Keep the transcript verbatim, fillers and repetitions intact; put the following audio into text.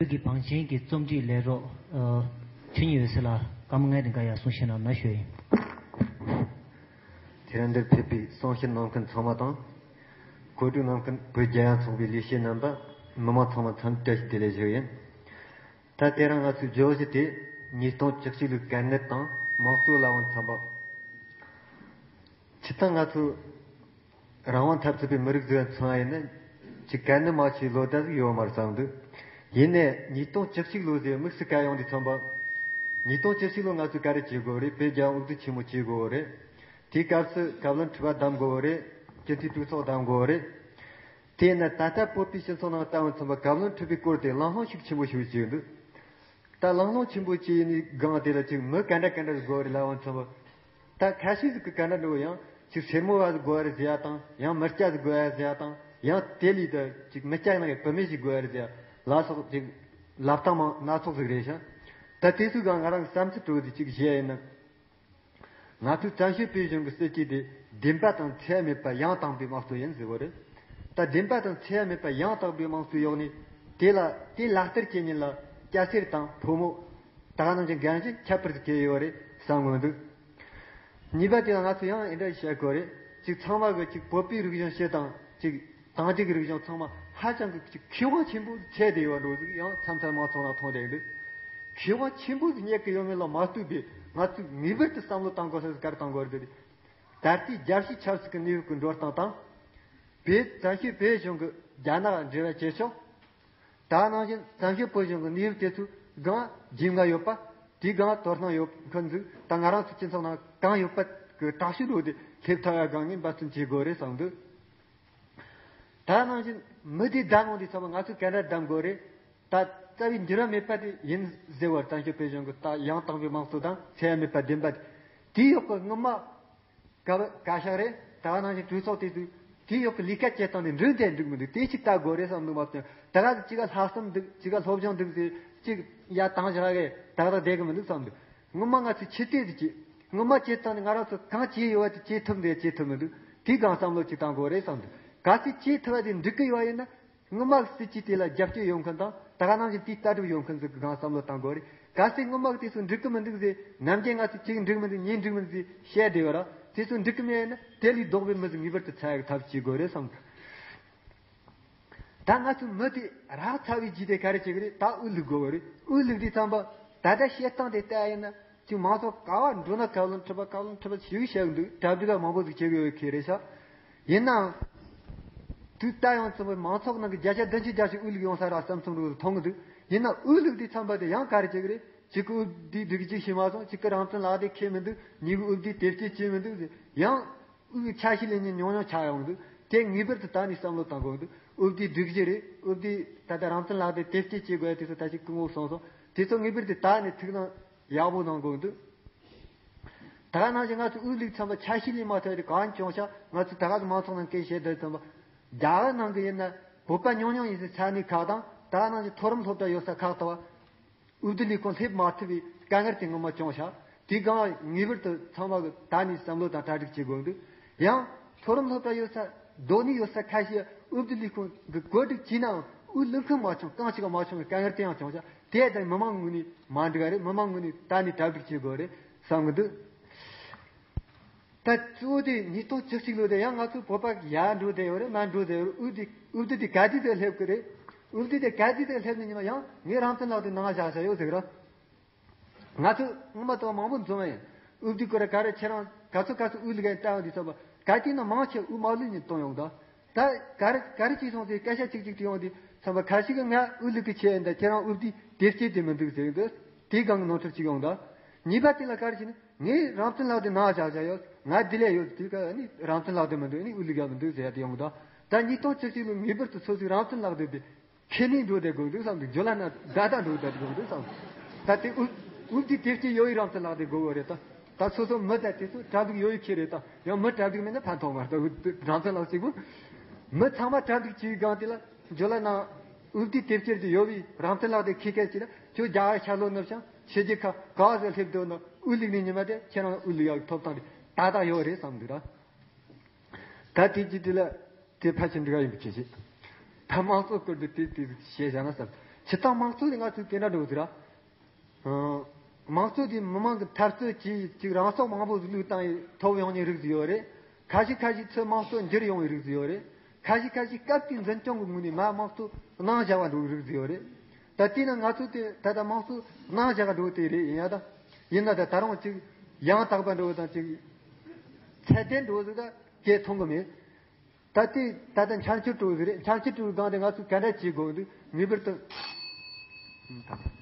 ཀྱི་བང་ཆེན་གྱི་རྩོམ་སྒྲིག་ལས་རོགས་ཨ་ཆོས་ཉིད་འོད་ཟེར་ལ་བཀའ་མོལ་ལྔའི་རིང་ག་ཡར་གསུང་བཤད་གནང་ན་ཞུ་ཡིན། དེ་རིང་འདིར་ཕེབས་པའི་གསུང་བཤད་གནང་མཁན་ཚང་མ་དང་། གོ་སྒྲིག་གནང་མཁན་བོད་རྒྱལ་ཡོངས་ཚོགས་པའི་ལས་བྱེད་རྣམ་པ། མི་མང་ཚང་མ་འཚམས་འདྲི་བཀྲ་ཤིས་བདེ་ལེགས་ཞུ་ཡིན། ད་དེ་རིང་ང་ཚོའི་བརྗོད་གཞི་དེ་ཉིས་སྟོང་བཅུ་གཅིག་ལོའི་དཀའ་ངལ་དང་དམངས་གཙོའི་ལམ་བུ་མཚོན་པ། སྤྱིར་བཏང་ང་ཚོ་རང་དབང་འཐབ་ཚུགས་པའི་མི་རིགས་ཟིག་མཚོན་ཡིན་ན་ཅིག་དཀའ་ངལ་མང་ཆེ་ལོ་ཟླ་ཟིག་ཡོད་མ་རེད་བསམ་འདུག་ཡིན་ནའི་ཉིས་སྟོང་བཅུ་གཅིག་ལོ་ཟེར་དམིགས་སུ་བཀར་ཡོང་དུས་ཚང་པ། ཉིས་སྟོང་བཅུ་གཅིག་ལོ་ང་ཚོས་ག་རེ་བྱེད་དགོས་རེད། བོད་རྒྱལ་ཡོངས་དབུ་འཛུགས་ཆེན་མོ་བྱེད་དགོས་རེད། དེའི་སྐབས་སུ་བཀའ་བློན་ཁྲི་པ་བདམས་དགོས་རེད། སྤྱི་འཐུས་གྲོས་ཚོགས་བདམས་དགོས་རེད། དེས་ན་ད་ལྟ་བོད་པའི་སྤྱི་ཚོགས་ནང་ལྟ་བུ་མཚོན་པ་བཀའ་བློན་ཁྲི་པའི་སྐོར་དེ་གླེང་སློང་ཤུགས་ཆེན་པོ་ཞིག་བྱས་འདུག་ད་གླེང་སློང་ཆེན་པོ་བྱས་ནས་སྒང་དེ་ལ་ཅིག་མི་ག་འདྲ་ག་འདྲ་དགོས་རེད་ལབ་པ་མཚོན་པ། ད་ཁ་ཤས་ཟིག་གི་ག་འདྲ་འགྲོ་ཡང་ཅིག་སེར་མོ་བ་ཟིག་དགོས་རེད་ཟེར་ཡ་དང་ཡང་མི་སྐྱ་ཟིག་དགོས་ཡ་ཟེར་ཡ་དང་ཡང་དེ་ལས་ད་ཅིག་མི་སྐྱ་ནང་གི་བུད་མེད་ཞིག་དགོས་ཡ་རེད་ཟེར་ཡ་ལ་སོགས་ཅིག་ལབ་སྟངས་མང་སྣ་ཚོགས་ཟིག་རེད་ཤག་ད་དེ་ཚོའི་སྒང་ང་རང་གི་བསམ་ཚུལ་དྲུག་དེ་ཅིག་བཤད་ཡིན་ན། ང་ཚོའི་བཙན་བྱོལ་བོད་གཞུང་གི་སྲིད་ཇུས་དེ་བདེན་པ་དང་འཚེ་བ་མེད་པ་ཡང་དག་པའི་དམངས་གཙོ་ཡིན་ཟེར་བ་རེད། ད་བདེན་པ་དང་འཚེ་བ་མེད་པ་ཡང་དག་པའི་དམངས་གཙོའི་འོག་ནས་དེ་ལ་དེ་ལག་བསྟར་བྱེད་མཁན་ལ་སྐྱ་སེར་དང་ཕོ་མོ་ད་ག་ནང་བཞིན་རྒན་གཞོན་ཁྱད་པར་དུ་གྱེས་ཡོད་རེད་བསམ་གི་མི་འདུག་གཉིས་པ་དེ་ལ་ང་ཚོ་ཡང་འདི་འདྲ་བཤད་དགོས་རེད། གཅིག་ཚང་མ་གི་གཅིག་བོད་པའི་རིག་གཞུང་སྤྱི་དང་གཅིག་དེང་དུས་ཀྱི་རིག་གཞུང་ཚང་མ་ཧ་ཅང་གི་ཅིག་མཁས་དབང་ཆེན་པོ་ཆགས་བསྡད་ཡོད་འགྲོ་ཟིག་ཡང་མཚམས་མཚམས་མང་ཚོགས་ནང་མཐོང་བསྡད་འདུག་མཁས་དབང་ཆེན་པོ་ཟིག་རྙེད་ཀྱི་ཡོད་མེད་ལ་མ་ལྟོས་པའི་ང་ཚོས་ངེས་པར་དུ་བསམ་བློ་གཏོང་དགོས་ས་ཟིག་ག་རེ་གཏོང་དགོས་རེད་དེ། ད་ལྟའི་རྒྱལ་སྤྱིའི་ཆབ་སྲིད་ཀྱི་གནས་བབ་ཀྱི་འགྲོ་སྟངས་དང་། བོད་བཙན་བྱོལ་བོད་གཞུང་གི་རྒྱ་ནག་འབྲེལ་བ་བྱེད་ཕྱོགས། ད་ནང་བཞིན་བཙན་བྱོལ་བོད་གཞུང་གི་གནས་བབ་དེ་ཚོའི་སྒང་རྒྱུས་མངའ་ཡོད་པ། དེའི་སྒང་དོ་སྣང་ཡོད་མཁན་ཟིག་ད་ང་རང་ཚོ་སྤྱི་ཚོགས་ནང་གང་ཡོད་པ་གི་དྲག་ཤུགས་འགྲོ་དེ་སླེབས་ཐུབ་ཡ་སྒང་ངས་འབད་བརྩོན་བྱེད་དགོས་རེད་བསམ་འདུག་ད་ནང་བཞིན་མི་དེ་བདམས་འོང་དུས་ཚང་མ་ང་ཚོས་ག་འདྲ་བདམས་དགོས་རེད། ད་རྩ་བའི་འགྱུར་བ་མེད་པ་དེ་ཡིན་ཟེར་བར་བཙན་བྱོལ་བོད་གཞུང་གི་ད་ཡང་དག་པའི་དམངས་གཙོ་དང་འཚེ་བ་མེད་པ་བདེན་པ་དེ། དེའི་འོག་གི་སྔོན་མ་བཀའ་བཀའ་ཤག་རེད། ད་ག་ནང་བཞིན་གྲོས་ཚོགས་དེ་དུས་དེའི་འོག་གི་ལས་ཀ་བྱེད་སྟངས་དེ་འགྲིག་འདུག་འགྲིག་མི་འདུག་དེ་ཅིག་ལྟ་དགོས་རེད་བསམ་འདུག་མ་གཏོགས་ད་ག་ཅིག་ག་ལྷག་བསམ་འདུག་ཅིག་ག་སློབ་སྦྱོང་འདུག་ཟེར་ཅིག་ཡ་བཏང་བཞག་གི་ད་ག་བསྡད་གི་མི་འདུག་བསམ་འདུག་སྔོན་མ་ང་ཚོས་ཆུ་ཚད་དེ་ཅིག་སྔོན་མ་བྱེད་སྟངས་དེ་ང་རང་ཚོ་གང་བྱས་ཡོད་པ་དེ་བྱེད་ཐུབ་འདུག་བྱེད་ཐུབ་མི་འདུག་དེའི་སྒང་བསམ་བློ་ཅིག་བཏང་དགོས་རེད་བསམ་འདུག་གལ་སྲིད་བྱེད་ཐུབ་པ་དེ་འགྲིག་གི་ཡོད་པ་ཡིན་ན། སྔོན་མ་སྲིད་ཇུས་དེ་ལ་རྒྱབ་སྐྱོར་ཡོད་མཁན་དང་ད་ག་ནང་བཞིན་དེའི་ལྟ་གྲུབ་ཡོད་མཁན་ཟིག་གི་སྒང་བསམ་བློ་བཏང་དགོས་རེད། གལ་སྲིད་སྔོན་མ་གི་དེ་ཚོ་འགྲིག་གི་མི་འདུག་ཟེར་ནམ་རྒྱུན་ང་ཚོས་གཅིག་འགྲིག་མི་འདུག་གཉིས་འགྲིག་མི་འདུག་ཟེར་བཤད་བསྡད་ཡོད་ར། དེ་ཚོ་འགྲིག་གི་མེད་ན་དེ་ལས་ལྡོག་པའི་མི་ཟིག་ངེས་པར་དུ་ཚ་ཡག་ཐབས་བྱེད་དགོས་རེད་བསམ། ད་ང་ཚོའི་མི་དེ་རག་ཚར་བའི་རྗེས་དེ་ག་རེ་བྱེད་གི་རེད། ད་དབུ་བླུག་དགོས་གི་རེད། དབུ་བླུག་དུས་ཙམ་པ་ད་ལྟ་བཤད་སྟངས་དེ་ལྟ་ཡིན་ན། ཅིག་མང་ཚོགས་ག་བ་འགྲོ་ན་བཀའ་བློན་ཁྲི་པ་བཀའ་བློན་ཁྲི་པ་ཞིག་བཤད་འདུག་གྲ་སྒྲིག་མང་པོ་ཟིག་བྱེད་དགོས་ཡོད་ཁེལ་རེད་ཤག་ཡིན་ནའང་། དུས་ད་ཡང་ཚང་མ་མང་ཚོགས་ནང་གི་བརྒྱ་ཆ་བདུན་ཅུ་བརྒྱད་ཅུ་དབུ་ལུག་ཡོང་ས་ར་བསམ་ཚུལ་འདྲ་མཐོང་གི་འདུག་ཡིན་ན་དབུ་ལུག་དུས་ཙམ་པ་དེ་ཡང་ག་རེ་བྱེད་གི་རེད། གཅིག་གི་དབུ་བདེ་སྒྲིག་གཅིག་བྱས་མ་སོང་། གཅིག་གི་རང་བཙན་ལག་དེབ་ཁྱེར་མི་འདུག་གཉིས་གི་དབུ་བདེ་དེབ་སྐྱེལ་བྱས་མི་འདུག་ཟེར་ཡང་། དབུ་གི་ཆ་ཤས་ལེན་མཁན་ཉུང་ཉུང་ཆགས་ཡོང་གི་འདུག་དེ་ངེས་པར་དུ་ད་ནས་བསམ་བློ་གཏང་དགོས་འདུག་དབུ་བདེ་སྒྲིག་གཞི་རེད། དབུ་བདེ་ད་ལྟ་རང་བཙན་ལག་དེབ་དེབ་སྐྱེལ་དགོས་ཡ་དེ་ཚོ་ད་ཅིག་སྐུ་ངོ་གསུངས་སོང་། དེ་ཚོ་ངེས་པར་དུ་ད་ནས་ཐུགས་སྣང་ཡག་པོ་གནང་དགོས་འདུག་ད་ག་ནང་བཞིན་ང་ཚོ་དབུ་ལུག་ཚང་མ་ཆ་ཤས་ལེན་མ་ཐུབ་དེ་གང་བྱུང་ཤག་ང་ཚོ་ད་ག་མང་ཚོགས་ནང་སྐད་བཤད་དུས་ཙམ་པ། རྒྱ་གར་ནང་གི་ཡིན་ན་བོད་པ་ཉུང་ཉུང་ཡིན་ཟེར་ས་གནས་ཁག་དང་ད་ག་ནང་བཞིན་མཐོ་རིམ་སློབ་གྲྭ་ཡོད་ས་ཁག་ཏུ་བ། དབུ་བདེ་ལས་ཁུངས་སླེབས་མ་ཐུབ་པའི་དཀའ་ངལ་དེ་ངོ་མ་བྱུང་ཤག་དེའི་སྒང་ངེས་པར་དུ་ཚང་མ་གི་ད་ནས་བསམ་བློ་དང་གྲ་སྒྲིག་བྱེད་དགོས་འདུག་ཡང་མཐོ་རིམ་སློབ་གྲྭ་ཡོད་ས་རྡོ་སྣེ་ཡོད་ས་ཁ་ཤས་དབུ་བདེ་ལས་ཁུངས་གི་བཀོད་སྒྲིག་བྱས་ནའང་དབུ་བླུག་མཁན་མ་བྱུང་། རྐང་གཅིག་ག་མ་བྱུང་བའི་དཀའ་ངལ་དེ་ཡང་བྱུང་ཤག་དེ་ད་མི་མང་ངོས་ནས་མ་འགྲིག་ག་རེད། མི་མང་ངོས་ནས་ད་ནས་གྲ་སྒྲིག་བྱེད་དགོས་རེད་བསམ་གི་འདུག་ད་གཙོ་བོ་དེ་ཉིས་སྟོང་བཅུ་གཅིག་ལོ་དེ་ཡང་ང་ཚོ་བོད་པ་ཡར་འགྲོ་བསྡད་ཡོད་རེད། མར་འགྲོ་བསྡད་ཡོད་རེད། དབུ་དེ་དབུ་དེ་དེ་ག་དུས་དེ་སླེབས་ཀྱི་རེད། དབུ་དེ་དེ་ག་དུས་དེ་སླེབས་ནས་ཉི་མ་ཡང་ངས་རང་བཙན་ལག་དེབ་ནང་བཞག་བཞག་ཡོད་ཟེར་གི་ར། ང་ཚོ་སྔོན་མ་དང་མང་པོ་འཛོམས་ཡིན། དབུ་དེ་ཀོ་ར་ག་རེ་ཁྱེད་རང་ག་ཚོད་ག་ཚོད་དབུ་ལུག་ཡིན་ལྟ་ཡོང་དུས་ཙམ་པ་ག་དུས་ན་མང་ཆེ་དབུ་མ་ལུག་ནས་གཏོང་ཡོང་ད། ད་ག་རེ་ག་རེ་བྱས་སོང་ཟེར་སྐད་ཆ་གཅིག་གཅིག་དུ་ཡོང་དུས་ཙམ་པ་ཁ་ཤས་ཀྱིས་ང་དབུ་ལུག་གི་ཆེད་ཡིན་ད། ཁྱེད་རང་དབུ་དེ་དེབ་སྐྱེལ་དེ་མི་འདུག་ཟེར་གི་འདུག་དེའི་སྒང་གི་ནོར་འཁྲུལ་གཅིག་ཡོང་ད། གཉིས་པ་དེ་ལ་ག་རེ་བྱས་ན། ངས་རང་བཙན་ལག་དེབ་ནང་བཞག་བཞག་ཡོད། ང་འདི་ལས་ཡོད་དུས་ཀ་ནི་རང་བཙན་ལག་དེབ་མི་འདུག་ནི་དབུ་ལུག་ཡག་མི་འདུག་ཟེར་ཡ་དེ་ཡོང་གི་འདུག་ད་ཉིས་སྟོང་བཅུ་གཅིག་ལོ་ངེས་པར་དུ་སོ་སོའི་རང་བཙན་ལག་དེབ་དེ་ཁས་ལེན་འགྲོ་བསྡད་དགོས་འདུག་བསམ་འདུག་བརྗོད་ལ་ན་བརྡ་དག་འགྲོ་བསྡད་དགོས་འདུག་བསམ། ད་དེ་དབུ་དབུ་དེ་དེབ་སྐྱེལ་ཡོད་ཡི་རང་བཙན་ལག་དེབ་དགོས་གོ་རེད་ད། ད་སོ་སོ་མི་ད་དེ་ཚོ་གྲ་སྒྲིག་ཡོད་ཡི་ཁྱེད་རེད་ད། ཡང་མི་གྲ་སྒྲིག་མེད་ན་ཕན་ཐོགས་མ་རེད་ད། རང་བཙན་ལག་གཅིག་པུ། མི་ཚང་མ་གྲ་སྒྲིག་བྱེད་ཡི་སྒང་དེ་ལ་བརྗོད་ལ་ན་དབུ་དེ་དེབ་སྐྱེལ་དེ་ཡོད་ཡི་རང་བཙན་ལག་དེབ་ཁས་ཁས་བྱས་ན་ཁྱོད་རྒྱ་གར་ཤར་ལྷོ་ནུབ་བྱང་། ཕྱི་རྒྱལ་ཁག་ག་བ་ཟེར་སླེབས་འདུག་ན་དབུ་ལུག་ནས་ཉི་མ་དེ་ཁྱེད་རང་དབུ་ལུག་ཡག་ཐོབ་ཐང་དེ་ཏག་ཏག་ཡོད་རེད་བསམ་འདུག་ར། ད་དེ་ཅི་དེ་ལ་དེ་ཕལ་ཆེར་འགྲིག་ག་ཡིན་པ་ཅི་ཞིག་ད་དམངས་གཙོ་སྐོར་དུ་དེ་དེ་བཤད་བཞག་ན་བསམ། སྤྱིར་བཏང་དམངས་གཙོ་དེ་ང་ཚོས་དེ་འདྲ་འགྲོ་ཟིག་ར། ཨང་། དམངས་གཙོ་དེ་མི་མང་གི་འཐབ་རྩོད་ཀྱིས་ཅིག་རང་སྲོག་མང་པོ་ཟིག་བློས་བཏང་ཡས་ཐོབ་ཡོང་ནི་རིགས་ཟིག་ཡོད་རེད། ཁ་ཤས་ཁ་ཤས་ཚོས་དམངས་གཙོ་འགྱུར་ཡོང་བའི་རིགས་ཟིག་ཡོད་རེད། ཁ་ཤས་ཁ་ཤས་སྐབས་དེའི་འཛིན་སྐྱོང་གི་ངོས་ནས་མར་དམངས་གཙོ་གནང་བཞག་པ་འགྲོ་བའི་རིགས་ཟིག་ཡོད་རེད། ད་དེས་ན་ང་ཚོ་དེ་ད་ལྟ་དམངས་གཙོ་གནང་བཞག་པ་འགྲོ་དེ་རེད། ཡིན་ཡ་ད། ཡིན་ན་ད་ད་རུང་ཅིག་ཡང་དག་པ་འགྲོ་དང་ཅིག་ཚད་ལྡན་འགྲོ་ཟིག་ད་སྐད་མཐོང་གི་མེད། ད་ལྟའི་ད་ལྟ་འཆར་ཅན་སྤྲོ་བོ་ཟིག་རེད། འཆར་ཅན་སྤྲོ་བོའི་སྒང་དེ་ང་ཚོས་ག་འདྲ་བྱེད་དགོས་འདུག་ངེས་པར་དུ།